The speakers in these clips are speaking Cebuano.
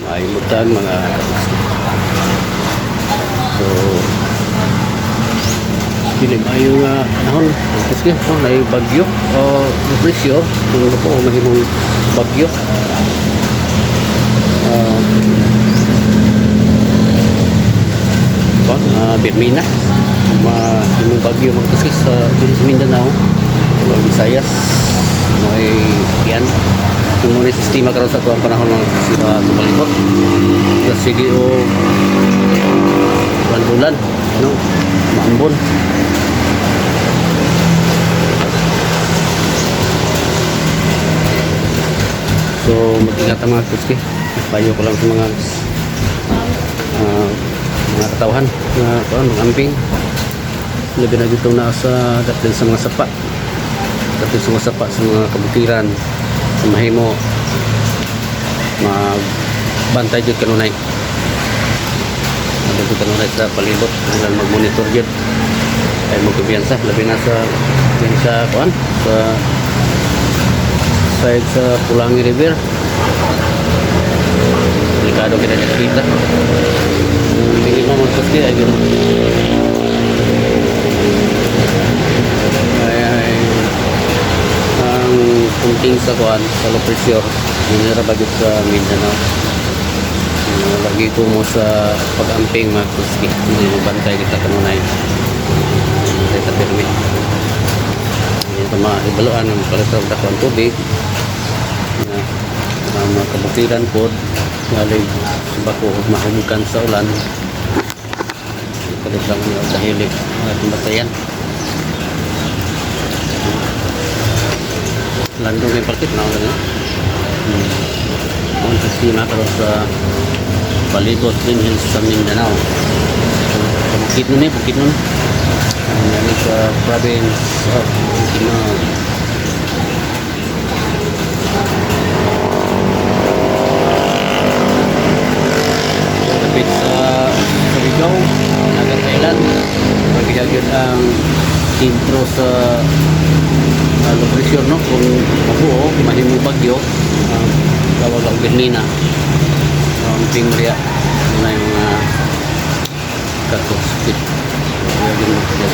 Maayong buntag, mga katuski. So, dili maayo nga panahon. Katuski, oh, naay bagyo o pressure. Kung po mahimong bagyo. Birmina. Mahimong bagyo, mga katuski, sa diri sa Mindanao. O Visayas. May yan. Kung muna sistema karon sa atuang panahon, mga katuski, sa palibot. Sa sige o ulan-ulan, no? Maambon. So, mag-ingat ang mga katuski. Payo ko lang sa mga mga katawhan na kuan mag-amping. Labi na dito nasa dapin sa mga sapa. Dapin sa mga sapa sa mga kabukiran. Sa mahimo magbantay jud kanunay. Bantay jud kanunay sa palibot. Kailangan mag-monitor jud. Ay magkumpiyansa. Labi na sa din sa kuan sa side sa Pulangi River. Delikado kita niya kita. Tingin mo magpaski ay gano'n. Ay ang kunting sa kuan sa low pressure nira bagit sa Mindanao. Lagi ko mo sa pag-amping, mga kuski. Bantay kita kanunay. Bantay ta pirmi. Hindi ito maibaluan ng palitrog dako ang tubig. Na, ang mga kabukiran po, galing sa bako mahumukan sa ulan. Kalit lang niya dahil mga tumatayan. Landong yung palkit na ulan. Ang sistema karon sa palibot din sa Mindanao. So, sa bukid nun eh, bukid nun. Ang yan sa province of Bukidnon. Kapit sa Surigao, Naga Island. Pagkiyag yun ang sentro sa low pressure, no? Kung mabuo, mahimong bagyo, tawag ang Bernina. Ang Pingria, na yung mga katuspit. Kaya yun mo kaya.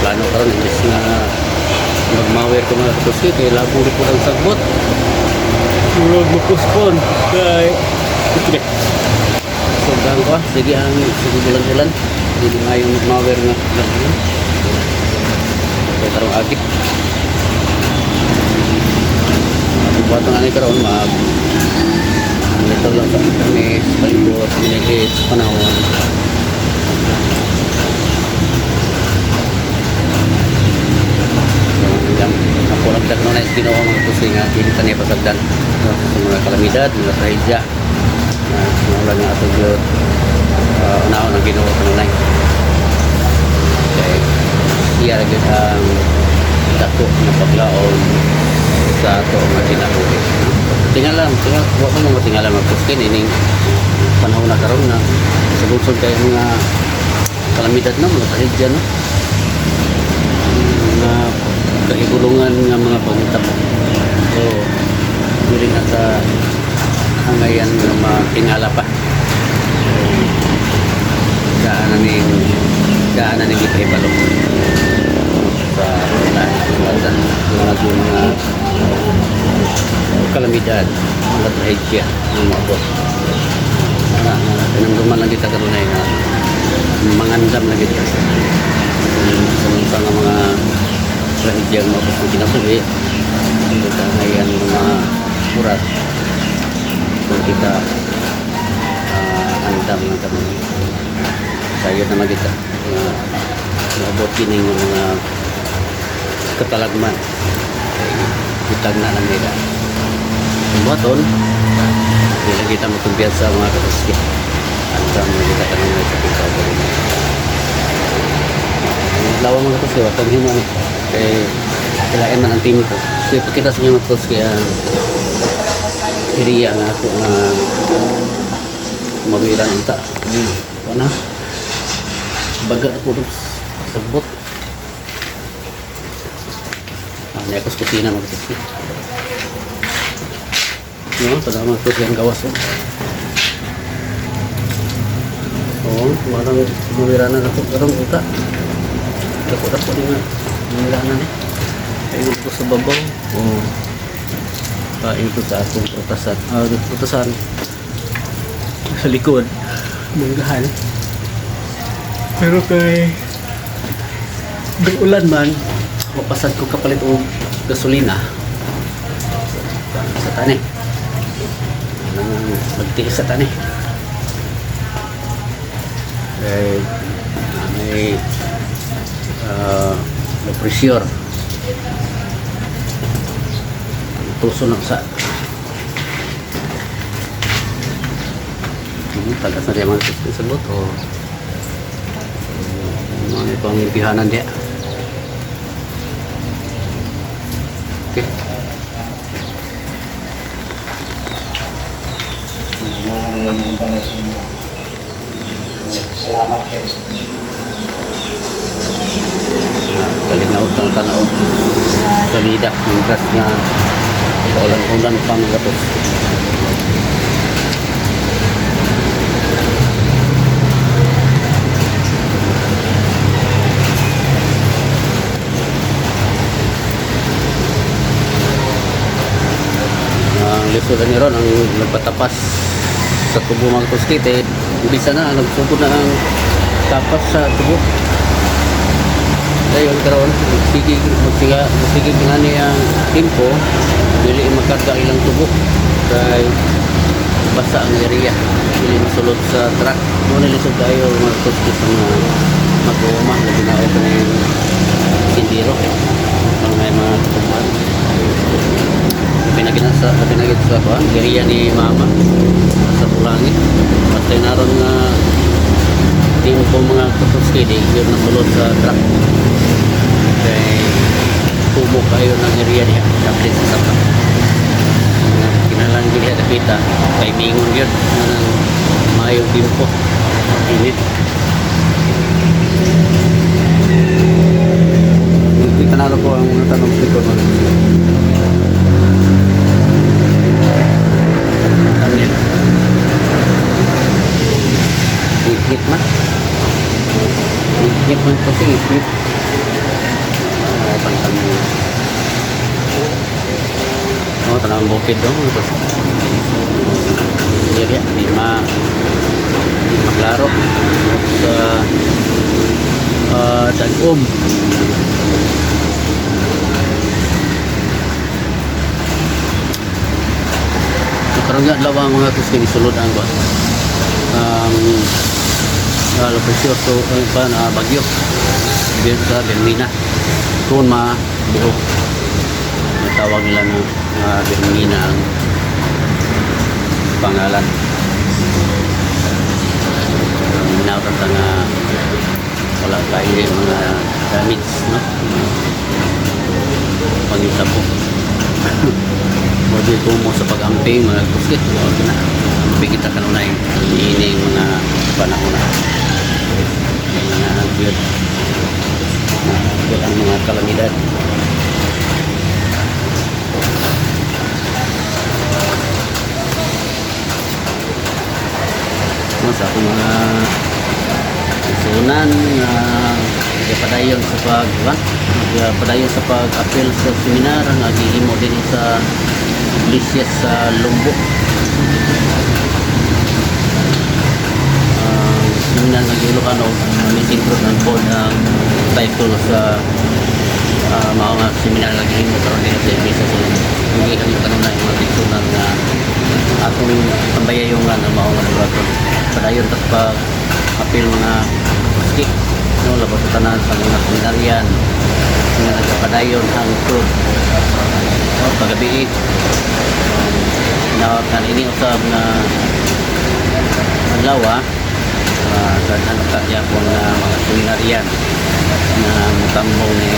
Plano karon imbes na magmawer ko, mga katuspit, kay labong rin po ang sagbot. Murag mapuspon. Kay sige. Sobrang ko. Sige ang sige bulan-bulan. Dili nga yung magmawer nga ulan. Kaya karong agi. Buhat nga ni karon mag monitor lang sa kami sa palibot, minigit sa panahon. So, hanggang ako lang dagno na is Ginoo, mga kusi, nga dili ta niya pasagdan sa mga kalamidad, mga trahedya. Na uh, nga ato gyud unahon ang Ginoo kanunay. Kay siya ra gyud ang dako nga paglaom sa ato nga kinabuhi. Tingala, tingala, wa ko mo tingala magkuskin ining panahon na karon na sa lungsod kay mga kalamidad na, mga trahedya, no, mga kahigulungan nga mga pangitabo. So, dili na sa hangayan nga matingala pa. So, daan na ning ipahibalo sa sa mga mga kalamidad, mga trahedya ng maabot. Na, na, tinangguman lang kita kanunay nga mangandam na kita sa mga mga trahedya ang maabot ng kinabuhi. Hindi ka ngayon mga urat kung kita andam ng kanunay. Sayo naman kita nga maabot kining mga katalagman. Kay bitag na lang nila. Kung buhaton, hindi lang kita magkumpiyansa, mga katuski. Andam na kita kanunay sa pagkagaling. Ang lawa, mga katuski, watang himo ni. Kay kailangan man ang team ko. So ipakita sa inyo, mga katuski, ang area nga ako nga mawiran unta. Wala. Baga ako dun sagbot. Naa ko sa kusina, mga katuski. No, tanaw, mga katuski, ang gawas, oh. Oo, walang mawira na ako. Karong uta. Dako-dako din nga. Mawira na ni. Kain ko sa babaw. Oo. Kain ko sa atong prutasan. Ah, prutasan. Sa likod. Manggahan. Pero kay ulan man, mapasad ko kapalit og gasolina. Sa tani. Nang magtiis sa tani. Eh, may low pressure. Tuso lang sa tagas na diya mga sabot o mga ito ang impihanan diya. Okay. Salamat kayo. Kalinaw ng tanaw salida ng gas na paulan-ulan pa, mga katos. Ang lisod ni ron ang nagpatapas sa tubo, mga katos, eh bisa na nagsugod na ang tapas sa tubo. Dayon karon magsige magsiga magsige nga ni ang timpo, dili makarga ilang tubo kay basa ang area, dili masulod sa truck mo. Nilisod kayo, mga kutski, sa mga mag-uuma, labi na ako kaning sindiro, mga mga tubuhan, labi na gina sa labi na gid sa kuan area ni mama sa Pulangit. Patay naron nga timpo, mga kutski, di yun nasulod sa truck kay tubo kayo ng area niya dapat sa sapa. Kinahanglan gid diha dapita kay mingon gyud nga ng maayong timpo, init. Kita na ko ang mga tanong sa likod, mga thumbnail. Higit man. Higit man kasi higit. Oh, pantang mo. Oh, tanang bukid do. Tapos area di maklaro sa dagom. So, karon nga adlaw, mga kuski, sulod ang kuan. Ang presyoso pa na bagyo dito sa Bermina. Kung ma buok. Tawag nila ng Bermina ang pangalan. Minawatan ta nga wala kayo mga damage, no? Pangitabo. Mo mo sa pag-amping, mga kuskit, wala na. Amping kita kanunay ini mga panahon na. Mga good. Good ang mga kalamidad. No, sa akong mga isunan nga nagpadayon sa pag ba? Nagpadayon sa pag-appeal sa seminar nga gihimo din sa iglesia sa Lumbo. Seminar nga gihilukan og Amazing Truth and God ang title sa mao nga seminar nga gihimo karon din sa iglesia sa Lumbo. Gihan yung kanunay mga tigsunan nga atong tambayayungan ang mao nga buhaton. Padayon ta sa pag-appeal, mga kuski, no, labot sa tanan sa mga seminaryan nga nagpadayon hangtod pagabi. Na kan ini usab nga adlaw daghan ka gyapon nga mga seminaryan na motambong ni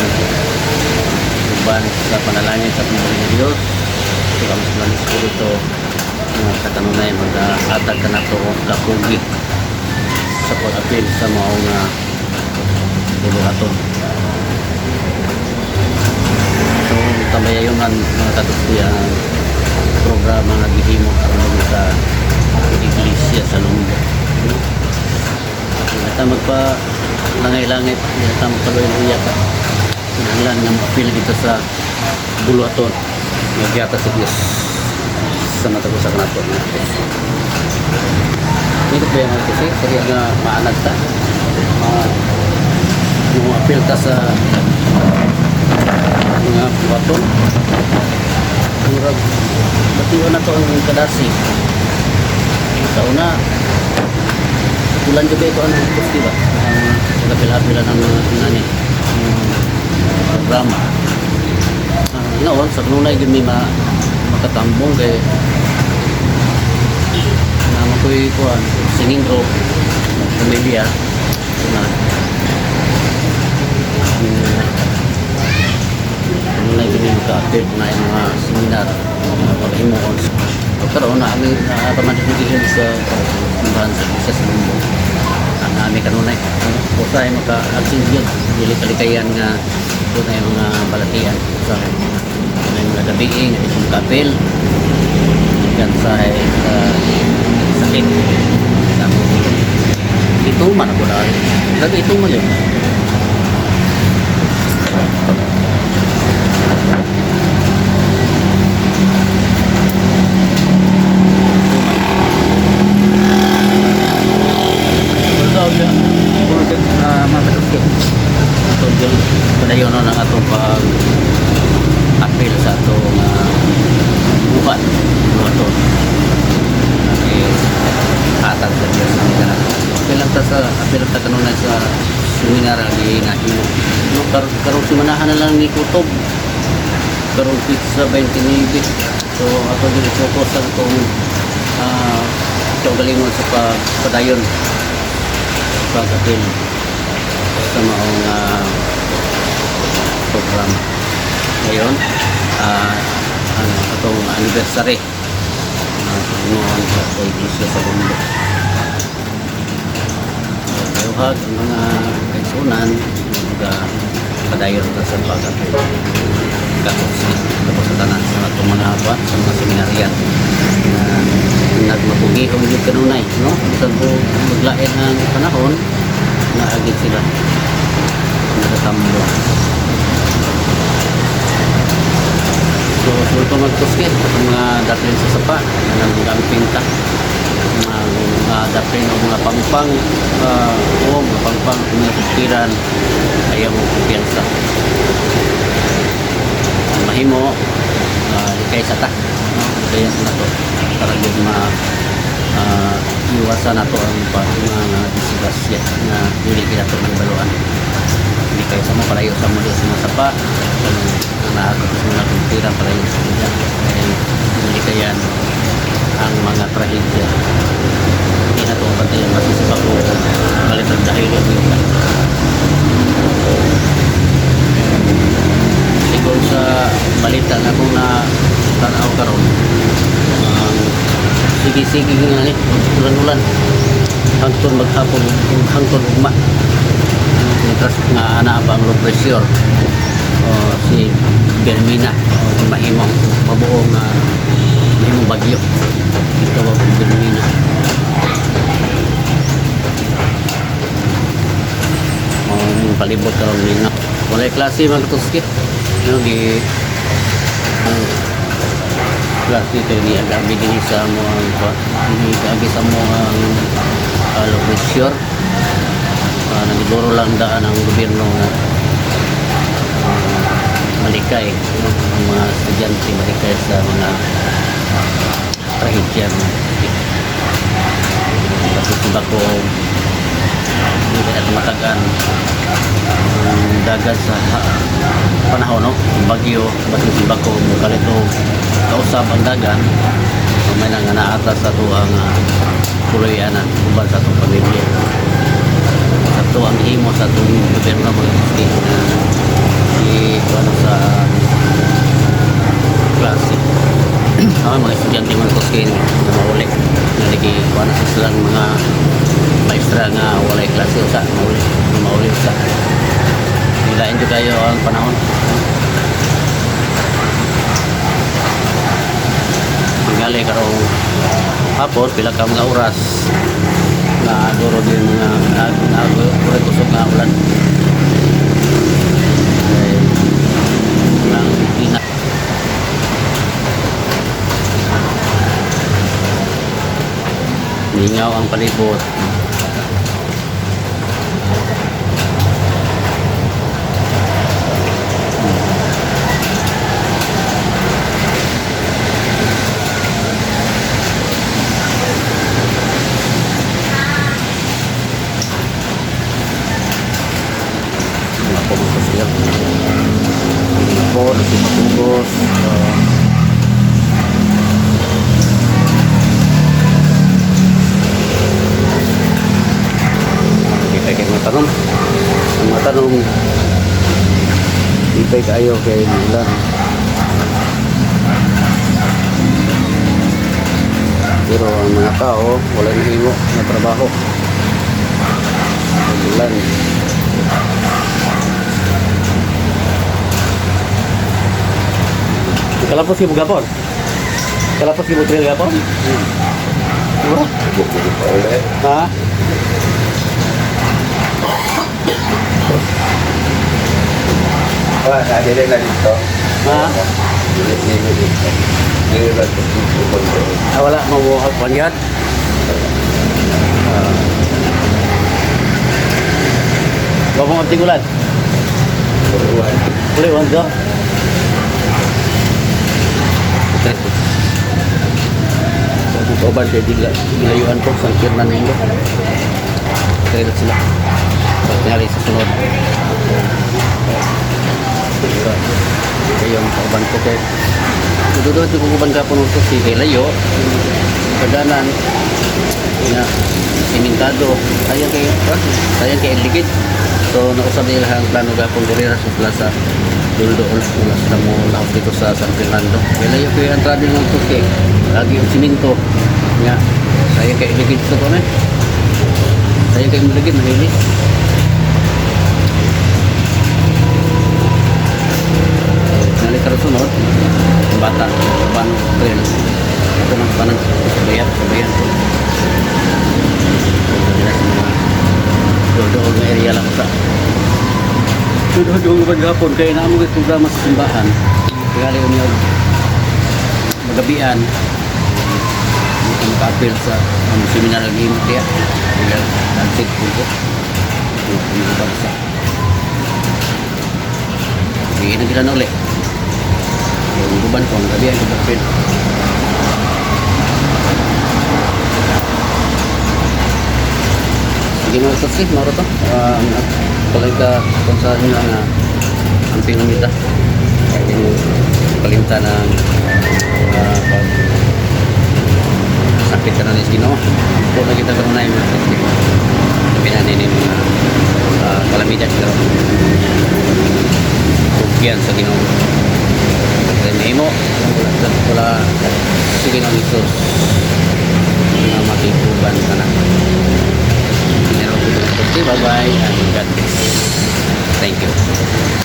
uban sa panalangin sa pamumuhay ni Dios sa ang Espiritu nga sa kanunay magahatag kanato og kakugi sa pag-apil sa mao nga buluhaton. So, Padayunan, mga katuski, ang programa nga gihimo karon sa Iglesia sa Lumbo. No? Hindi ta magpa langay-langay pa, hindi ta magpaluya-luya pa. Kinahanglan nga maapil dito sa buluhaton nga gihatag sa Diyos sa matag usa kanato, mga katuski. Nindot ba yung mga kasi? Kaya nga maanad ta. Mo apil ta sa mga buhaton. Murag bation na to ang kadasi. Sa una, ulan juga ito ang kusti ba? Ang pagkapila-pila ng mga nani, ang programa. Noon, sa kanunay gyud may makatambong kay naman ko'y kuan, singing group, pamilya, na kanunay gyud may maka-apil na yung mga seminar, mga paghimuon. So, karon na kami nakakaman din sa simbahan sa Iglesia sa Lumbo. Ang nami kanunay. Usahay maka-absent yun. Dili kalikayan nga doon ay mga balatian. Usahay may mga gabi nga di ko maka-apil. Yan sa sakit. Sa ito man ako na. Lagi ito man yun. Wala siya. Mga katuski. Ito yung padayon no, ng atong pag apil sa atong buhat. Buhaton. Is hatag sa Diyos ang tanan. Okay lang ta sa apil ta kanunay sa seminar ang ginahimo. No, karong simanahan na lang ni Kutob. Karong pizza 29. So ato din focus sa atong kaugalingon sa pagpadayon pag-apil sa maong programa. Ngayon, ang atong anniversary noon sa Iglesia sa Mundo. Kayuhag ang mga kaigsunan, mga padayon ta sa pag-apil. Tapos, tapos sa tanan sa atong mga buwan, sa mga seminaryan na nagmapugihon yun kanunay, no? Bisan po maglain ang panahon, naagit sila nakatambo. So, sulto magtuskit, itong mga daplin sa sapa, ang mga pinta, mga daplin o mga pangpang, o mga pangpang, mga kukiran, ayaw mo kumpiyansa. Ang mahimo, likay sa ta, no? Likayan sa nato, para yun ma iwasan nato ang mga disgrasya na dili kita ito ng baluan. Hindi kayo sa mo, palayo sa mo sa mga sapa, kung naakot sa mga kumpira, palayo sa mga kaya hindi kayan ang mga trahedya. Hindi na ito bantayan masisipa ko kalitan dahil yung iba. Siguro sa balita na kung na tanaw karon, ang sige-sige nga ni ulan-ulan hangtod maghapon, hangtod ugma. Mientras nga ana pa ang low pressure o si Bermina o mahimong mabuong mahimong bagyo ito ang Bermina. Ang palibot karon nina walay klase, mga katuski, no? Gi ang klase kay ni agabi din sa mo ang ni sa mo ang low pressure. Nagiguro lang daan ang gobyerno nga malikay, no? Ang mga estudyante malikay sa mga trahedya, mga katuski. Tapos ba ko hindi na tumatagan ang dagat sa panahon, no? Ang bagyo basin si bako kalito kausap ang dagan may nang naata sa tuang puloy-anan uban sa atong pamilya sa to ang himo sa atong gobyerno, mga katuski, na i ano sa klase ang mga estudyante, mga katuski, na mauli na lagi kuha na sa silang mga maestra nga walay klase usa mauli mauli usa nilain jud kayo ang panahon. Tingali karong hapon, pila ka mga oras na duro din mga na kusog nga ulan. Eh, nang ina Lingaw ang palibot. Mga pumunta sila. Mga po, nagpapugos. Kita kay mga tanong. Ang mga tanong, ipay kayo kay ulan. Pero ang mga tao, wala nahimo na trabaho. Ang ulan. Kalapos kay gapon. Kalapos kay trail gapon. Diba? Ha? Wala, nadili na dito. Ha? Dili na dito. Dili na dito. Ah, wala mabuhat pangyat. Ah. Wa mo tigulan. Uli wan do. Kauban kay digla ginayuan ko sa kirnan ninyo. Trail sila. So, tingali sa sunod. Diba? Kayo ang kauban ko kay Dududuhan ko kuban ka po nung susi kay layo. Padanan na simentado. Sayang kay ligid. So nausab nila ang plano gapon diri sa plaza. Duldo wala sila mo lahat dito sa San Fernando. Kay layo kay ang travel ng susi. Lagi yung simento. Nga sayang kay ligid sa to na. Sayang kay ligid mahilis. Nalik karon sunod, ang bata, ban trail. Ito ng panan, sabayan, sabayan ko. Ito nila sa mga doon na area lang sa. Doon doon gapon kaya naamo kay programa sa simbahan. Kaya rin niyo magabian. Hindi ko maka-appeal sa ang seminar ng game kaya. Kaya lantig po ko. Hindi ko sa. Sige na kita na uli. Yung guban ko, ang gabi ang gabapin. Sige mga sotsi, maro to. Tuloy ka kung saan nyo ang ang pinamita. Yung kalimta ng pag sakit ka na ni Ginoo. Po na kita karon na yung mga sotsi. Sabi na nini mga kalamidad karon. Tugyan sa Ginoo. Kaya nahimo, wala, wala sa Ginoo ni Jesus nga makikuban ka na. Bye-bye and God bless. Thank you.